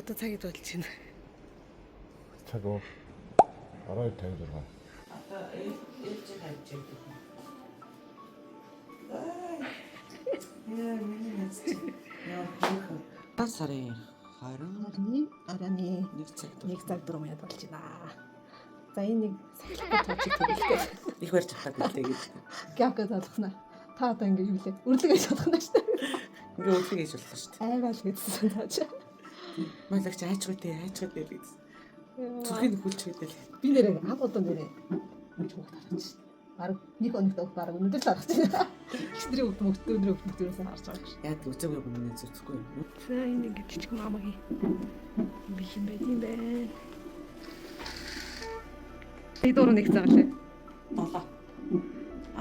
Одоо цаг хэд болж байна? Цаг 12:56. Одоо ээлж хайж байдаг. Яа, миний найз чи. Яа, хөөхөө. Сарын 20 21 оройн 1 цаг 1 цаг 4 минут болж байна. За энэ нэг сахилах төвчийг төрөлтэй. их барьж чадаагүй л дээ гэж. Гявка залхна. Та одоо ингэ юу лээ? Үрлэг хийж чадах нь шүү дээ. Ингээ өглөө хийж болох шүү дээ. Аймаа л гэдсэн цааш. Малагч айчгүй дээ, айчгүй дээ гэж. Зүрхийг нөхүүлчихгүй дээ. Би нэрээ аг удаа нэрээ үж хүүхд харж шин. Бараг нэг хоногт бараг өнөөдөр л харж байна. Ихнэрийн хүүхд мөхт өнөрийн хүүхд мөхт харж байгаа гэж. Яад үзээгүй юм нэ зүтгэхгүй юм. За энэ ингэ жижиг мамагийн бэлэн байд юм байна. Би дуруу нэг цаг лээ. 7.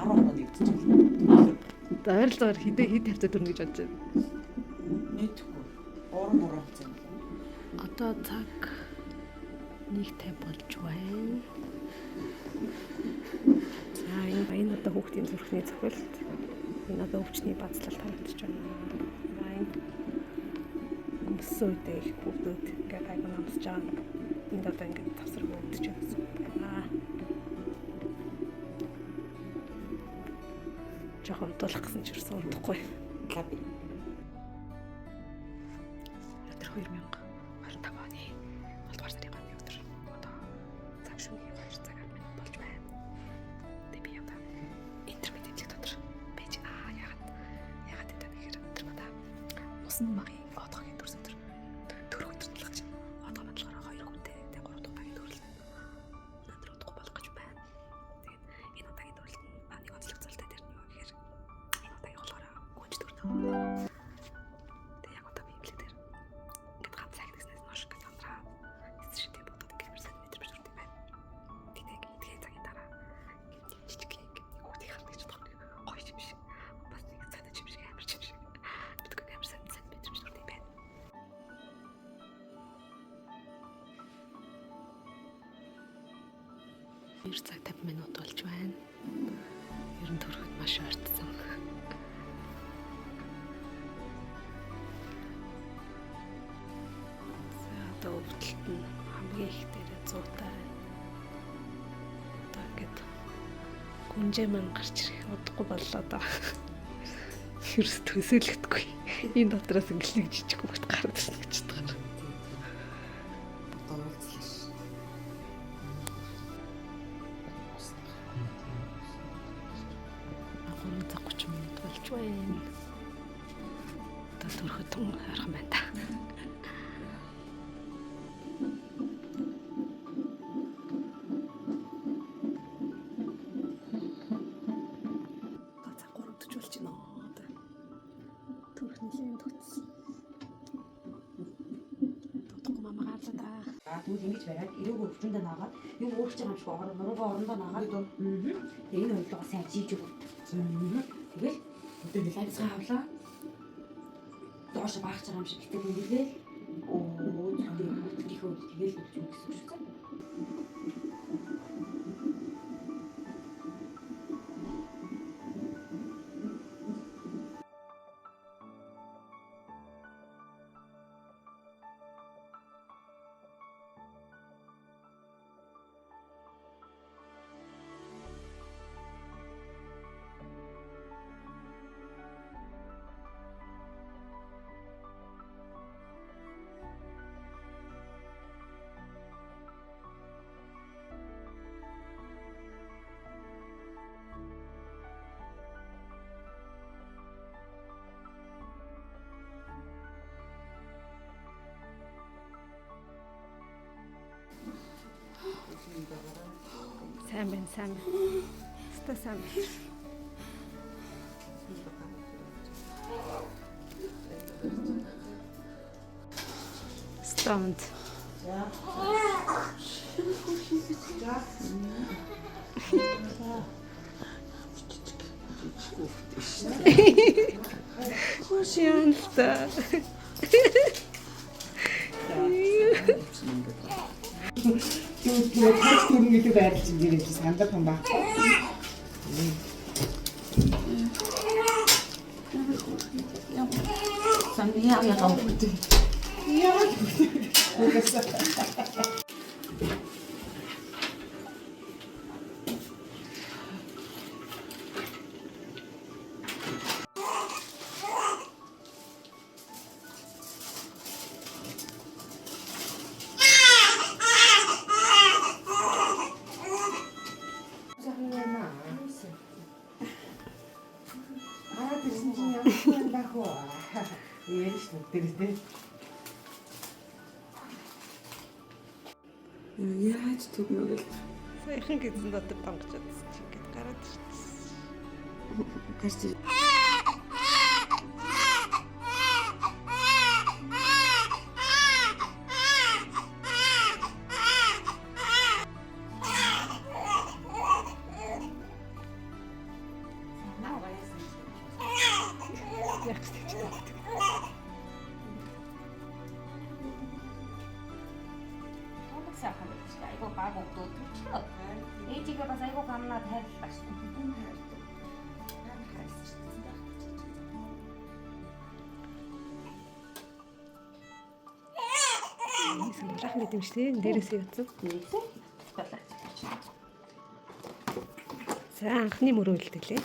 10 хоног нэгдчихлээ. За ойролцоогоор хэдэ хэд тавьцаа төрнө гэж бодож байна. Нийтгүй. 3 3 хугацаа юм. Одоо цаг 1:50 болж байна. За энэ одоо хүүхдийн зүрхний цохилт. Энэ одоо өвчний базлал харагдаж байна. За энэ өмссөн үедээ их хүүхдүүд ингээд айгуу намсаж байгаа. Энд одоо ингээд завсраг өвдөж байна гэсэн үг байна. Жохон унтуулах гэсэн ч ерөөсөн унтахгүй. Лаби. Өдөр 2025 оны 7 дугаар сарын 3-ны өдөр. Одоо цаг шөнийн 2 цаг 10 минут болж байна. Тэгээ би одоо интермедиатлэг дотор байж байна. Яагаад гэдэг вэ гэхээр өдөр мада усан магийн отгогийн төрс өдөр төрөх өдөр болох гэж байна. Отгоо бодлохоор 2 хүнтэй тэгээ 3 дахь удаагийн төрөл өнөөдөр удахгүй болох гэж байна. Тэгээд энэ удаагийн төрөлт нь нэг онцлог зүйлтэй тэр нь юу гэхээр энэ удаагийн болохоор гүнж төрнө. Тэгээ яг одоо би имлэг дээр ингээд ганц цаг гэснээс нош ингээд сандраа эцэг шидэ бодоод ингээд амар сайн мэдрэмж төрд юм байна. Гэтэ ингээд идэхээ цагийн дараа ингээд жижиг ингээд хүүхдийг харна гэж бодох гоё юм шиг. Бас нэг цаана юм шиг амар юм шиг. Мэдгүй амар сайн сайн мэдрэмж төрд юм байна. Хоёр цаг 50 минут болж байна. Ер нь төрөхөд маш ойртсон. За одоо өвдөлт нь хамгийн их дээр 100 таа. Одоо ингээд гүнжээ маань гарч ирэх удахгүй боллоо доо. Ерөөс төсөөлөгдөхгүй. Энэ дотроос ингээд нэг жижиг хүүхэд гараад ирнэ гэж бодох. Одоо уулзлаа шүү. Гурван цаг 30 минут болж байна. Одоо төрөхөд тун ойрхон байна та. Одоо цаг 3:40 болж байна. Одоо төрөх нэлийн төгссөн. Дутхгүй мама гарлаа да. За тэгвэл ингэж бариад эрүүг өвчөндөө наагаад юм өөрчж байгаа юм шиг орон нуруугаа орондоо наагаад тэгээ энэ хоёрлогоо сайн жийж өгөө. Тэгэл лавцгаа авлаа. Доош баагч байгаа юм шиг гэтээ гүнгэлээл өө тэгээ хөтгийнхөө тэгэл өвч юм гэсэн үг шүү дээ. Сайн байна, сайн байна. Ста сайн байна. Стаунд. Хөшөөн л та. Тэгээд тач төрн гэдэг байрлал чинь нэрээ чи сандар хүн баг. Сан яа яа гоо. Яа. Хараад ирсэн чинь ямар юм байх вэ? Ярьж нүдэр дээ. Яаж түгнө гэл. Саяхан гизэн дотор донгож чадсан чи ингээд гараад ирчихсэн. Гарч ир. Яг ч тэгж таадаг. Томог сайхан байдаг шүү дээ. Айгуу баг өгдөө төрчлөө. Ээжигээ бас айгуу гамнаа тайрлаа шүү дээ. Ийсэн булаахан гэдэг юм шүү дээ. Дээрээсээ ятсан. За анхны мөрөө үлдээлээ.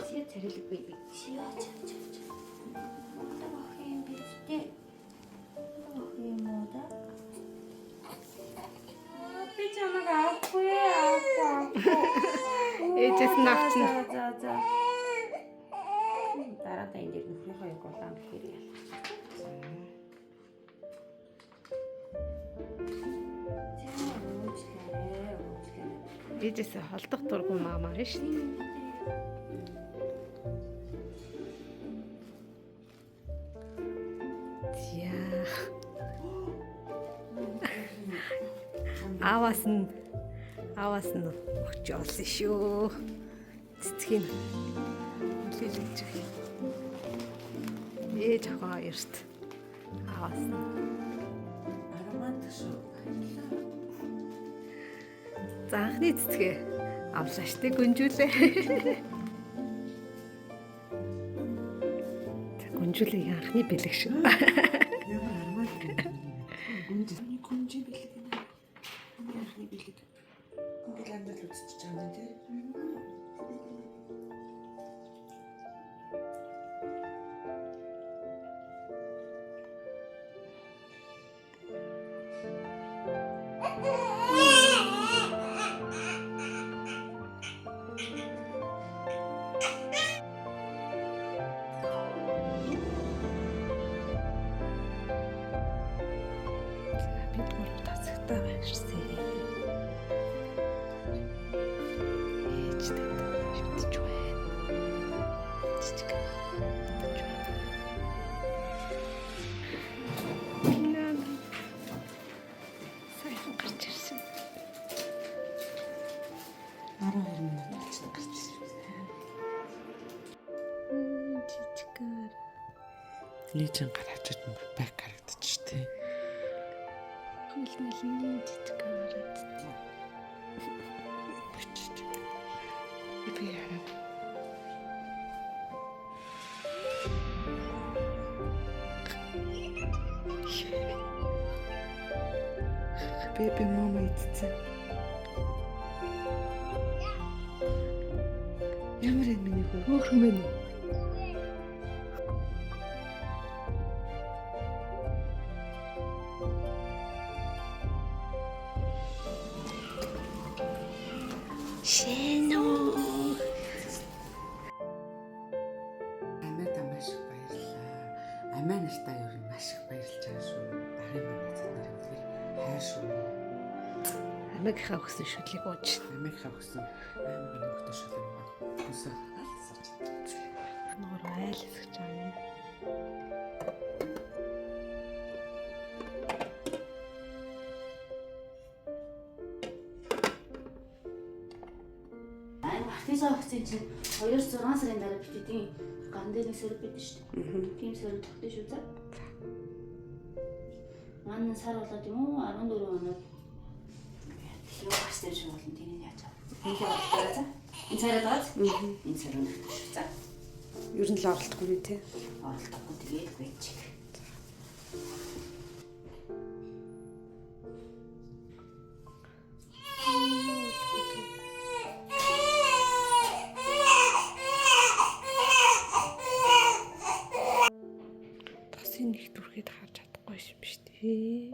Чи царилэг би би. Чи яа ча ча ча. Одоо ах юм би тэ. Ах юм уу да? Би чамайг авахгүй авахгүй. Ээжээс нь авчна. За за. Дараа та энэ дээр нөхрийнхөө яг улаан гэхээр ялах. Уучлаарай, уучлаарай. Ээжээсээ холдох дургу маамаар шүү дээ. За. Ааваас нь ааваас нь өгч олсон шүү. Цэцгийг үлээлж өгье. Ээж охин хоёрт ааваас нь. Аромат шүү. Баярлалаа. За анхны цэцгээ авлаа штэ гүнжүүлээ. За гүнжүүлээ анхны бэлэг шүү. Ямар аромат юм. Гүнж. Миний гүнжи бэлэг юм. Миний анхны бэлэг. Ингээл амьдрал үзчихэж байгаа юм тий. За бид гурав тасагтай байрсан. Ээж танд шүтэж байна. Жижиг шүтэж байна. Пинан сайхан гарч ирсэн. 12 минут болчихсон гарч ирсэн. Жижигэр. Нийжин гарч ирсэн баг харагдчих тий. Хөлмөлний жижиг гараад. Бичиж. Би хараа. Бэби мама идсэн. Ямар юм миний хөө? Хөөхөн мэн үү? Шэнэ. Амиа маш их баярлалаа. Амиа нартаа ер нь маш их баярлж байгаа шүү. Дарын манай зад нарын үнэхээр хайр шүү. Амигийнхаа өгсөн шүлийг ууж. Амиахаа өгсөн аймаг нөхдөд шүлэг байгаа. Хүсээ алсаж. Нуур айл хэсгэж байгаа юм. Артиза вакцин чинь 2-6 сарын дараа битдийн ган дээр нэг сөрөг байдаг шүү дээ. Тийм сөрөг тогтсон шүү за. Манай сар болоод юм уу 14 оноод юу гарсан юм шиг болно. Тэнийг яаж аа. Энэхээ бодлоо за. Энэ царайд байгаа. Энэ царай өнөхтэй шүү. За. Ер нь л оролдохгүй юм тий. Оролдохгүй тэгээд байж. Тосын нэг дүрхэд харж чадахгүй юм биш тий.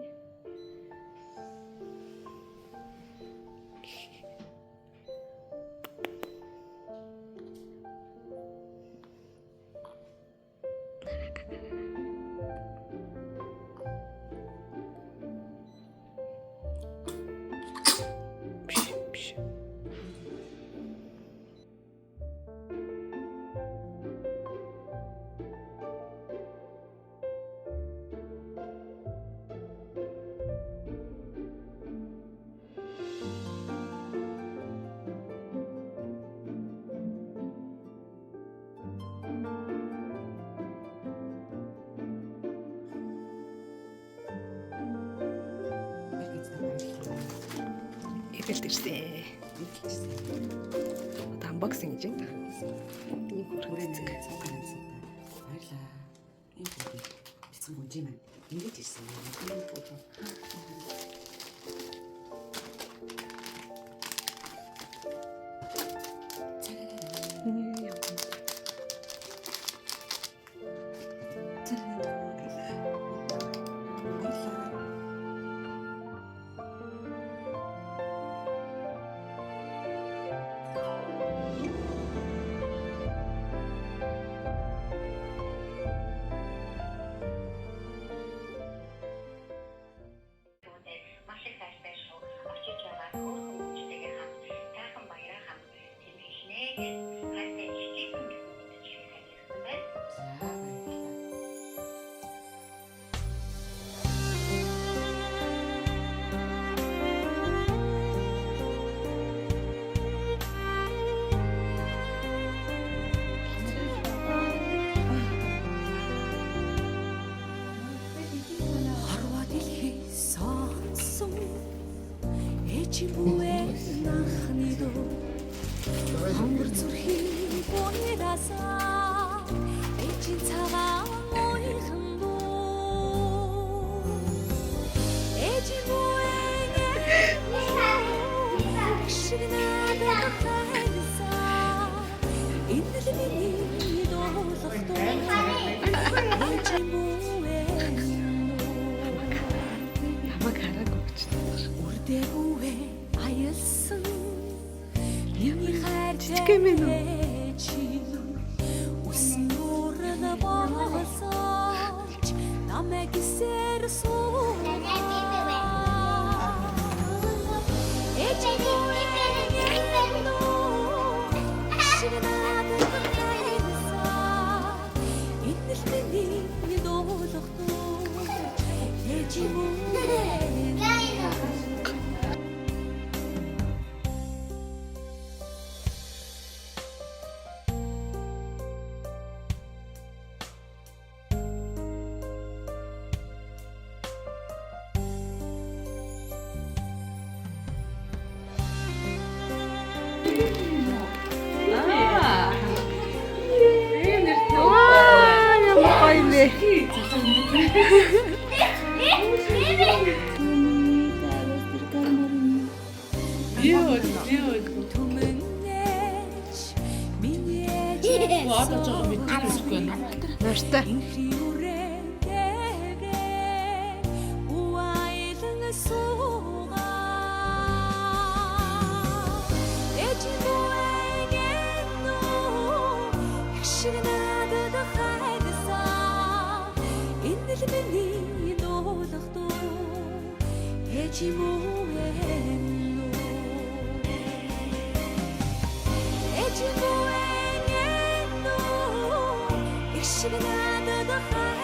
Биш биш. Эргэлт ирсэн. Одоо unboxing хийж байна. Ийм Хүрээ хүрээ. нэг цуг ганцтай. Баярлаа. Энэ бүгд бяцхан гүнжи маань ингэж ирсэн юм. Энэ бүгд. Баярлаа. Маш их хайртай шүү. Очиж байгаа хөөрхөн хүмүүжтэйгээ хамт сайхан баяраа хамт тэмдэглэнэ гэж хайртай хичээсэн гэсэн мэдчилгээ тавьсан байна. За баярлалаа. Хорвоо дэлхий сонсон ээжийн бүвэн анхны дуу хонгор зүрхийн буйраасаа ээжийн цагаан муйхан дуу ээжийн бүвэн шиг надад хайрсан энэ л миний дуулах дуу ээжийн бүвэн Намайг хараагүй гэж. Үрдэгүүвэ аялсан Миний хайр Жижиг юм байна уу? чи Үсэн нуурал болсолч Намайг гисээр суугаа Ээжийн шиг надад хайрсан Энэ л миний дуулах дуу Ээжийн бүвэн Ваа, ямар гоё юм бэ. Түмэнэч миний ээж Одоо жоо мэдчихгүй байна. Нартай. Инхри үрээтэйгээ уайлан суугаа Ээжийн бүвэн нүү их шиг надад хайрсан Энэ л миний дуулах дуу Ээжийн бүвэн нүү Ээжийн бүвэн нүү их шиг надад хайрсан